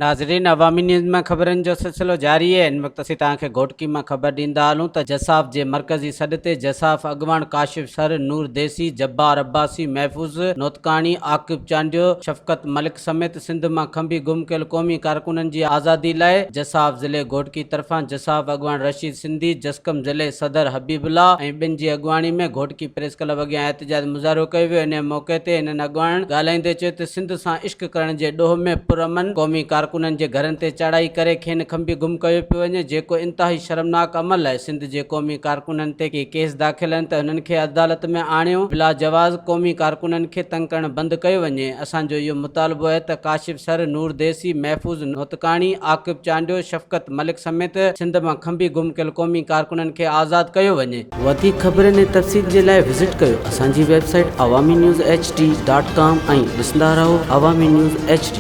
ناظرين عوامي نيوز مان خبرن جو سلسلو جاري آهي هن وقت اسين توهان کي گهوٽڪي مان خبر ڏيندا هلون ته جساف جي مرڪزي سڏ تي جساف اڳواڻ ڪاشف شر، نور ديسي، جبار عباسي، محفوظ نوتڪاڻي، عاقب چانڊيو، شفقت ملڪ سميت سنڌ مان کنڀي گم ڪيل قومي ڪارڪنن جي آزادي لاء جساف ضلعي گهوٽڪي طرفان جساف اڳواڻ رشيد سنڌي، جسقم ضلعي صدر حبيب الله ۽ ٻين جي اڳواڻي ۾ گهوٽڪي پريس ڪلب اڳيان احتجاج مظاهرو ڪيو ويو انهي موقعي تي هنن اڳواڻن ڳالهائيندي چيو ته سنڌ سان عشق ڪرڻ جي ڏوهه ۾ پرامن قومي ڪارڪنن جي گهرن تي چاڙهائي ڪري کين کنڀي گم ڪيو پيو وڃي جيڪو انتهائي شرمناڪ عمل آهي سنڌ جي قومي ڪارڪنن تي ڪي ڪيس داخل آهن ته هنن کي عدالت ۾ آڻيو بلاجواز قومي ڪارڪنن کي تنگ ڪرڻ بند ڪيو وڃي اسان جو اهو مطالبو آهي ته ڪاشف سر، نور ديسي، محفوظ نوتڪاڻي، عاقب چانڊيو، شفقت ملڪ سميت سنڌ مان کنڀي گم ڪيل قومي ڪارڪنن کي آزاد ڪيو وڃي. وڌيڪ خبرن ۽ تفصيل جي لاء وزٽ ڪيو اسان جي website Awami news H D dot com ۽ ڏسندا رهو عوامي نيوز ايڇ ڊي.